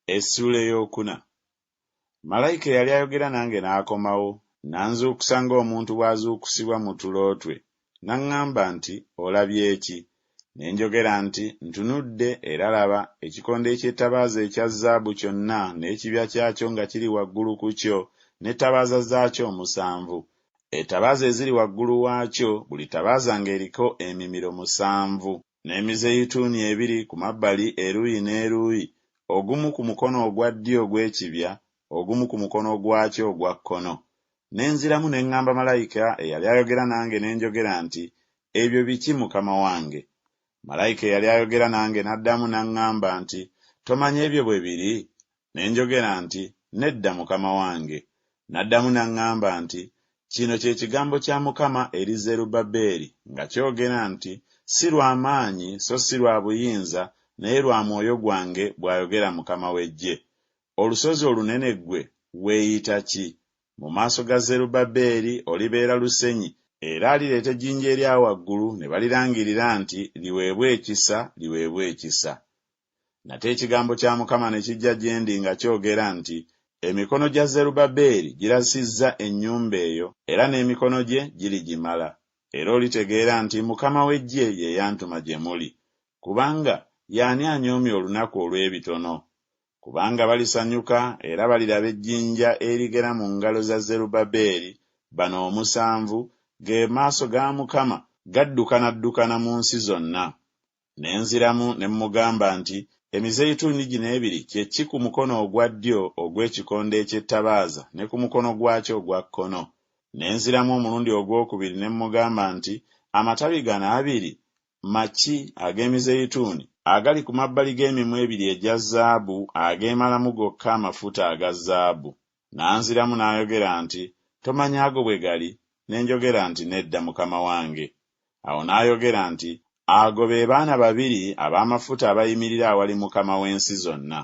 Essuula ey'okuna. Malayika eyali ayogera nange n'akomawo, n'anzuukusa ng'omuntu bw'azuukusibwa mu tulo twe, n'aŋŋamba nti Olabye ki? Ne njogera nti Ntunudde, era laba, ekikondo eky'ettabaaza ekya zaabu kyonna n'ekibya kyakyo nga kiri waggulu ku kyo, n'ettabaaza zaakyo omusanvu, ettabaaza eziri waggulu waakyo, buli ttabaaza ng'eriko emimiro musanvu, n'emizeyituuni ebiri ku mabbali eruuyi n'eruuyi, ogumu ku mukono ogwa ddyo ogw'ekibya, ogumu ku mukono gwakyo ogwa kkono. Ne nziramu ne ŋŋamba malayika eyali ayogera nange ne njogera nti Ebyo biki, Mukama wange? Malayika eyali ayogera nange n'addamu n'aŋŋamba nti Tomanyi ebyo bwe biri? Ne njogera nti Nedda, Mukama wange. N'addamu n'aŋŋamba nti Kino kye kigambo kya Mukama eri Zerubbaberi nga kyogera nti Si lwa maanyi so si lwa buyinza, naye lwa mwoyo gwange, bw'ayogera Mukama w'eggye. Olusozi olunene ggwe, weeyita ki? Mu maaso ga Zerubbaberi olibeera lusenyi, era alireeta ejjinja erya waggulu, ne balirangirira nti Liweebwe ekisa, liweebwe ekisa. Nate ekigambo kya Mukama ne kijja gye ndi nga kyogera nti Emikono gya Zerubbaberi girasizza ennyumba eyo, era n'emikono gye girigimala, era olitegeera nti Mukama w'eggye ye yantuma gye muli. Kubanga ye ani anyoomye olunaku olw'ebitono? Kubanga balisanyuka era baliraba ejjinja erigera mu ngalo za Zerubbaberi, bano omusanvu, ge maaso ga Mukama gaddukanaddukana mu nsi zonna. Ne nziramu ne mmugamba nti Emizeyituuni gino ebiri kye ki ku mukono ogwa ddyo ogw'ekikondo eky'ettabaaza ne ku mukono gwakyo ogwa kkono? Ne nziramu omulundi ogw'okubiri ne mmugamba nti Amatabi gano abiri maki ag'emizeyituuni agali ku mabbali g'emimwa ebiri egya zaabu ageemalamu gokka amafuta aga zaabu? N'anziramu n'ayogera nti Tomanyi ago bwe gali? Ne njogera nti Nedda, Mukama wange. Awo n'ayogera nti Ago be baana babiri ab'amafuta abayimirira awali Mukama w'ensi zonna.